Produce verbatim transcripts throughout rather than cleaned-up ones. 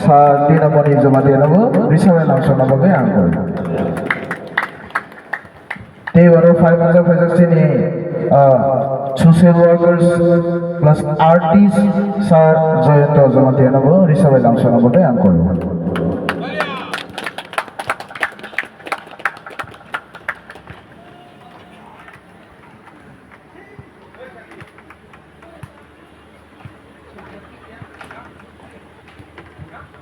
Sir Dinamoni Jamatia no bo risa bai lamsokna bagwi ang koi. Tei oro five hajar phaijak chini, ah, social workers plus artist Sir Jayanta Jamatia no bo risa bai lamsokna bagwi ang koi.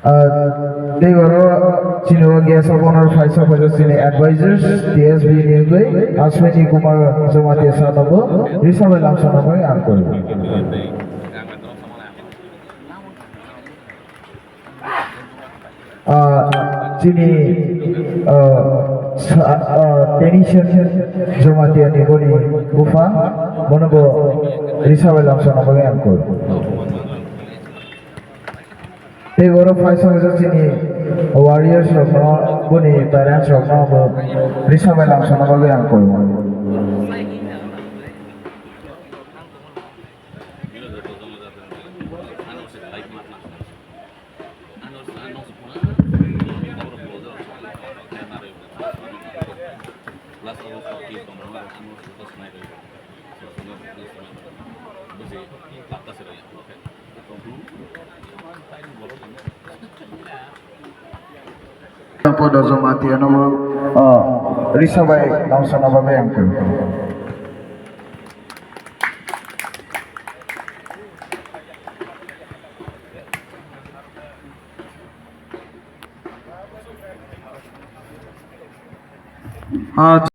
Ah, tei oro chini o guest of honor phaisa phaisa chini advisors T S B ni wngwi Ashwini Kumar Jamatia sir no bo risa bai lamsokna bagwi ang koi. Ah, chini, ah, sa-, ah, Tenison Jamatia ni boni bupha, bono bo risa bai lamsokna bagwi ang koi. Tei oro phaisa phaisa chini warriors rokno, boni parents rokno bo risa bai lamsokna bagwi ang koi. Podo Jamatia no bo, oh, risa bai lamsokna bagwi ang koi. Ah,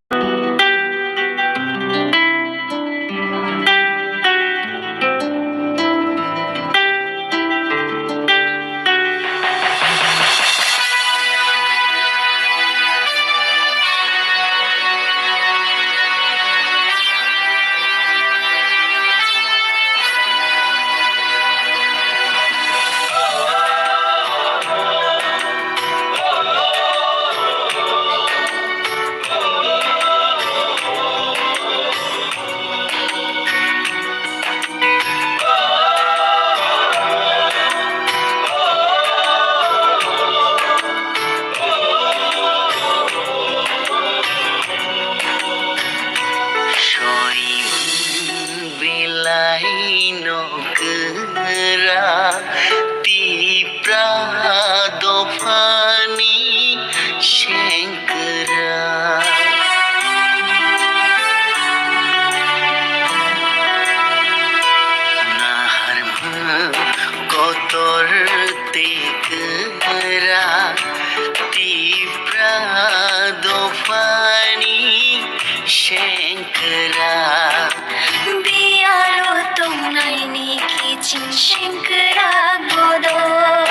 Soimung belai no kwrak Tipra dophani sengkwrak. Naharmung kotor tei kwrak Tipra dophani sengkwrak. Biyalo tongnaini kiching sengkwrak bodol.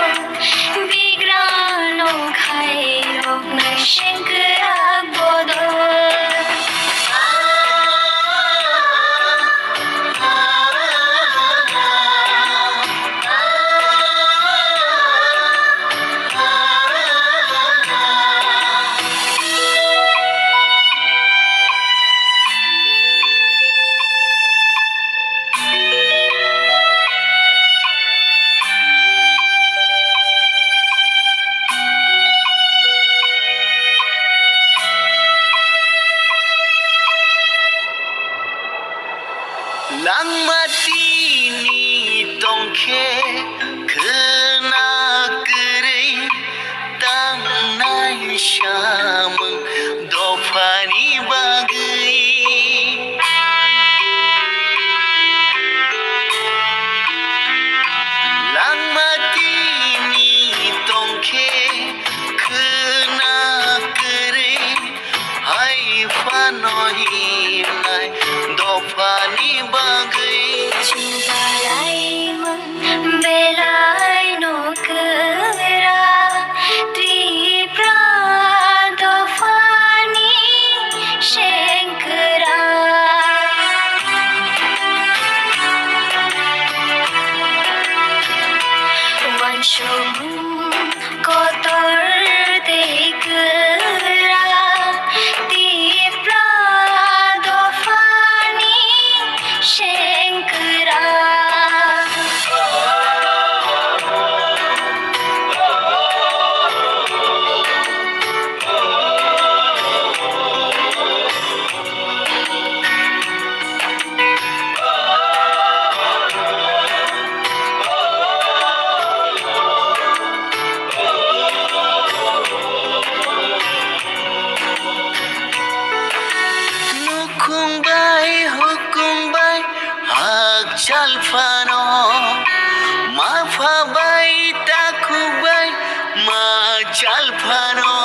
Chal phano,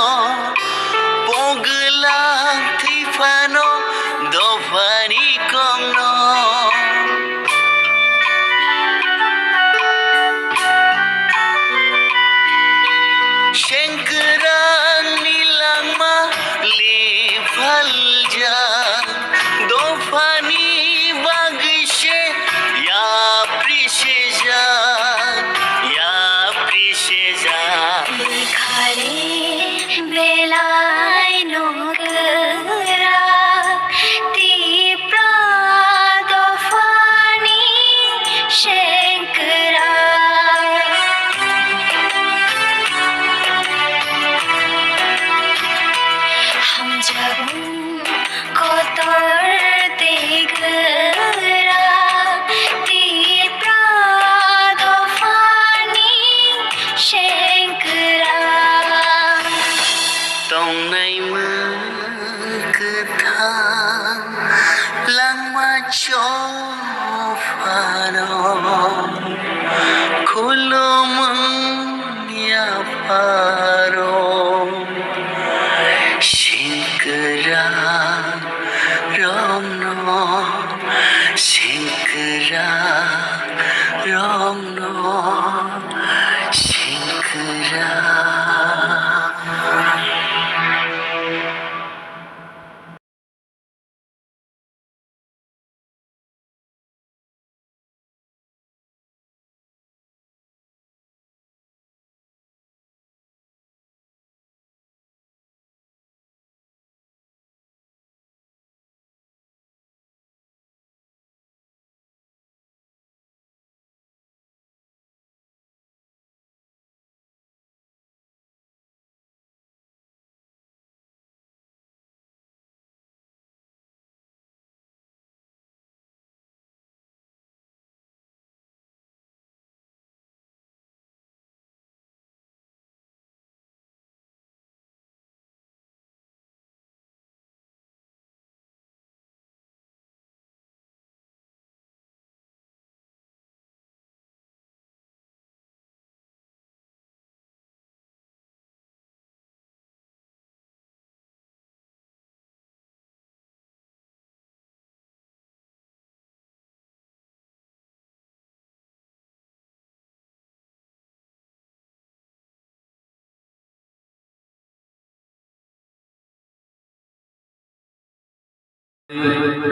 pogwlang thwi phano, dophani kongno. Sengkwrangni langma lephaljak, dophani bagwi se yapri sejak, yapri sejak. Bwkhani belai nukra, Tipra dophani sengkwrang. Hamjakmung kotor tei kwrak, Tipra dophani sengkwrang. Tongnai mwng kwthang langma chophano, khulumung yapharo, sengkwrang rokno, sengkwrang rokno, sengkwrang.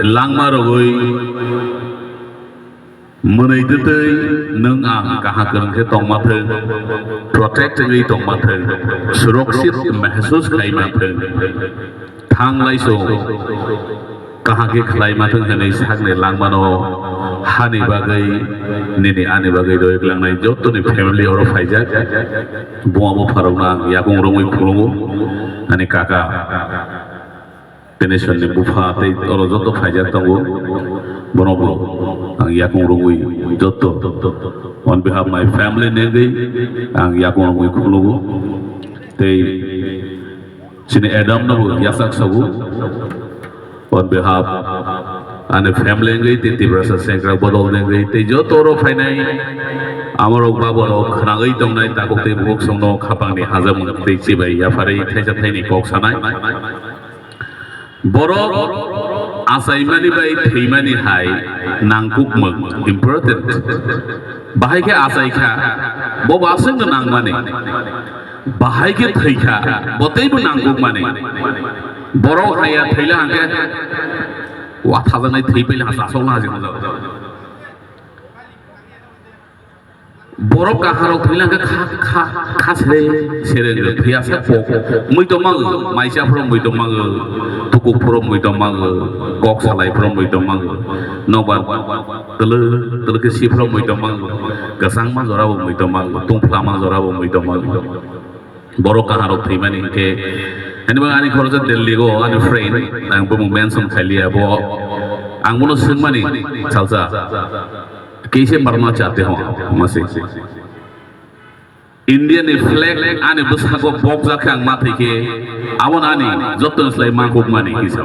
Langma rogwi mwnwi twtwi nwng ang kaham kwrwng khe tongma thwng, protect wngwi tongma thwng, surakshit mehsus khaima thwng. Thanglai chwng kaham khe khlai ma thwng hwnwi sakni langmano hani bagwi nini ani bagwi doyok langnai jottoni family oro phaijak. Buma bupharokno ang yakung romwi khulungo, ani kaka Ganeswrni bupha tei oro joto phaijak tongo, bonobo ang yakung romwi joto on behalf my family nengwi ang yakung romwi khulungo. Tei Chini Adam no bo yasak sago. On behalf ani family wngwi tei Tiprasa Sengkrak bodol wngwi tei joto oro phainai amorok baborok khwnagwi tongnai takhuk tei bukhuk songno khapangni hajamung tei chibai yapharwi thaisa thaini kok sanai. Borok achaimani bai thwimani hai nangkukmung, important. Bahai khe achai kha, bo bo aswkno nangmani. Bahai khe thwi kha, bo teibo nangkukmani. Borok haya thwila hwnkhe, wathajaknai thwi paila hasa aswkno hajik hajak. Borok kaharok thwila hwnkhe kha, kha, kha sere, sere wngkha. Thwiya sak pok, mui tongma o, maisa phoro mui tongma o, tukuk phoro mui tongma o, kok salai phoro mui tongma o, nokbar twlwk, twlwk khe si phoro mui tongma o, kwchangma jora bo mui tongma o, tungphla ma jora bo mui tongma o. Borok kaharok thwimani hinkhe, ani bang ani khoroksa Delhi go ani friend, ang bumung mention khailiya, bo ang bono swngmani salsa, "Kaise marna chahte ho?" Masi. India ni flag ani bwskango bokjak khe ang ma thai khe, abono ani joto ni slai mangkuk mani kisa.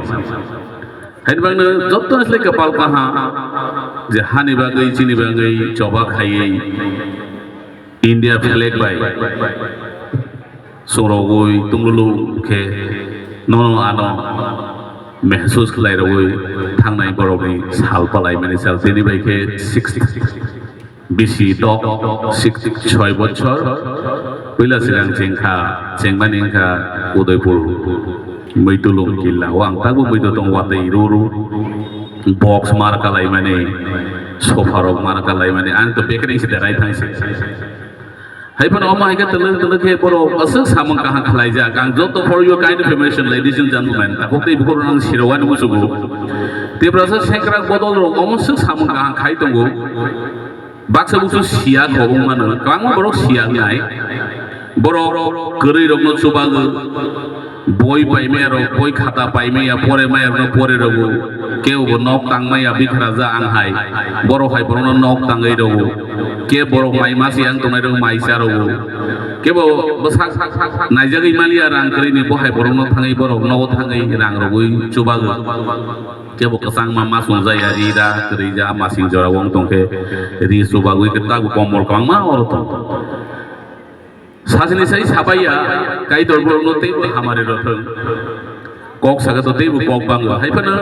Haini bagwi joto ni slai kwpal kaham je hani bagwi chini bagwi choba khaiwi India flag bai Chwngrogwi tunglulu khe nono ano mehsus khlai rogwi thangnai borokni sal palaimani sal tini bai khe sixth bisi tok sixty soi bochor. Puila sigang chengkha, chengmani wngkha Udaipur Muitulung killa. O ang tabuk muitu tongo watwi rw rw. Box mar kalaimani, sofa rok mar kalaimani, ang to bekereng se derai thang se. Hai phano omo hai khe twlwk twlwk khe borok aswk samung kaham khlaijak. Ang joto for your kind information, ladies and gentlemen, takhuk tei bukhuk rok ang sirowani musugo. Tiprasa sengkrak bodol rok omo swk samung kaham khai tongo. Baksa buksu siya kho wng mano, kwbangma borok siya wngnai. Borok kwrwi rokno chubago, boi paimaya rok boi khata paimaya, pore maya rokno pore rogo, kebo bo nok tangmaya bikhraja ang hai, borok hai borokno nok tangwi rogo, kebo borok mai masi ang tongnai rok mai cha rogo, kebo bwsak naijagwi maliya rang kwrwini bo hai borokno thangwi borok nogo thangwi rang rogwi chubago. Kebo kwchangma ma swngjaya, ri da, kwrwi ja, masing jora wng tong khe ri chubagwi khe tabuk komor kwbangma oro tong. Sasini sai sabaiya, Kaitor borokno teibo hamari rw thwng. Kok saka to teibo kok bango. Hai phano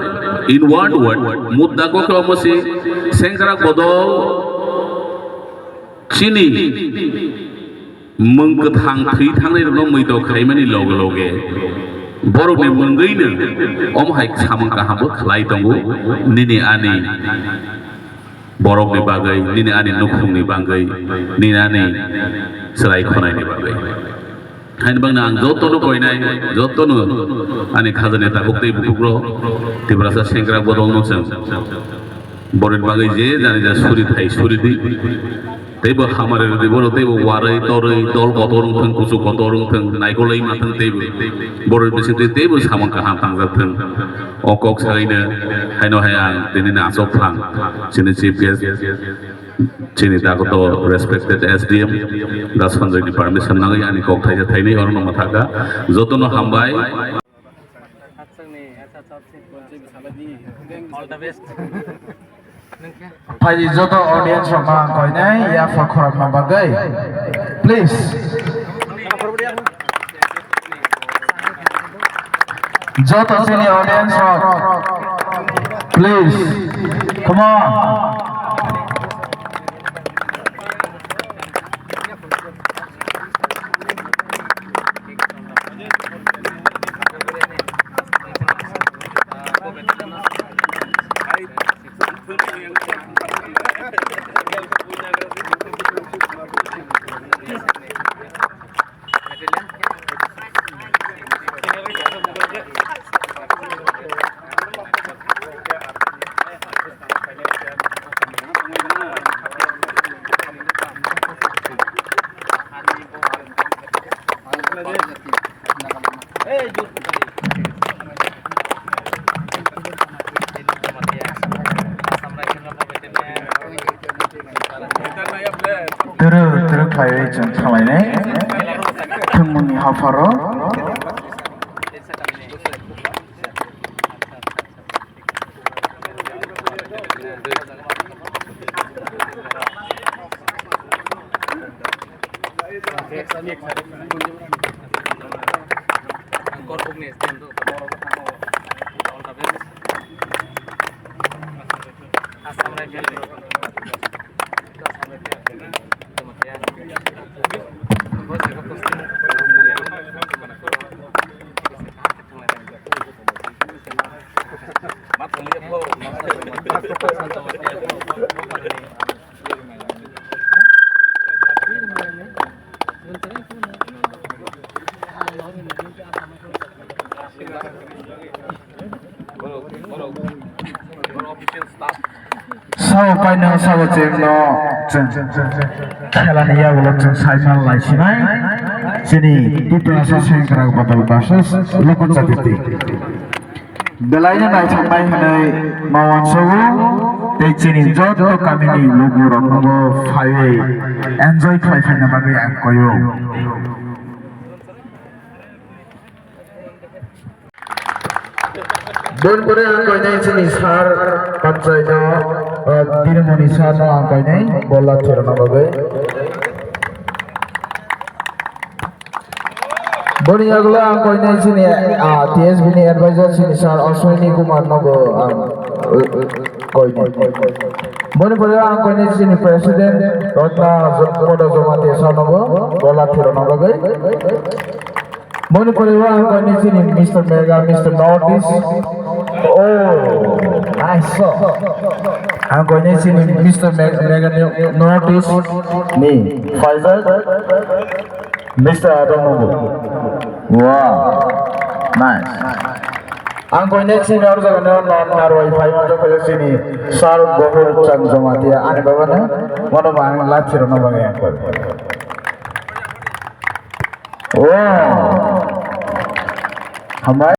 inward word, mudda kok khe omo si sengkrak bodol chini mwng kwthang thwi thangnairokno muitok khaimani loge loge borokni mwngwino omo hai samung kahambo khlai tongo nini ani borokni bagwi, nini ani nukhungni bagwi, nini ani chwrai khonaini bagwi. Haini bagwi ang jotono koinai, jotono ani khajani takhuk tei bukhukrok Tiprasa sengkrak bodolno chwng borokni bagwi je jani ja suri thai suri di. Teibo hamari rwdi borok, teibo warwi torwi dol kotor wng thwng, kuchuk kotor wng thwng, naikolwi ma thwng teibo. Borok bisingtwi teibo samung kaham tangjak thwng. O kok sagwino haino hai ang tinini achuk phang chini chief guest, chini dakoto respected S D M Da Sanjoyni permission nangwi ani kok thaisa thainwi orono mwthakha. Jotono hambai. All the best. Phai joto audience rok ang koinai ya pha khorokma bagwi. Please. Joto sini audience rok. Please. Come on. Twrwk twrwk khlaiwi chwng thanglainai thwngmungni hapharo. Sabo paino sabo chengno chwng khelani yagulo chwng saiman laisinai chini Tiprasa sengkrak badal versus Lokot Jatiti. Belaino naithoknai hwnwi ma uansogo tei chini joto kamini luguroknobo phaiwi enjoy khlai phaina bagwi ang koio. Boni pore ang koinai chini sir panchai no, ah, Dirmoni sir no ang koinai bolla thwirana bagwi. Boni yagulo ang koinai chini, ah, T S B ni advisor chini sir Ashwini Kumar nogo ang, uh, uh, koinai. Boni pore ang koinai chini president Ratna Jo-, Kodo Jamatia sir nogo gola thiro nogo bai. Boni pore ang koinai chini Mister Mega, Mister North East. Oh, nice. Ang koinai chini Mister Mega, Mega ni North East ni Faizal. Mister Adongo. Wow. Nice. Ang koinai chini or jaga no non narwai phai ma jokho chini sir Gohor Chand Jamatia ani baba no mono ba ang lathi rwna bagwi ang koi. Wow. Hambai.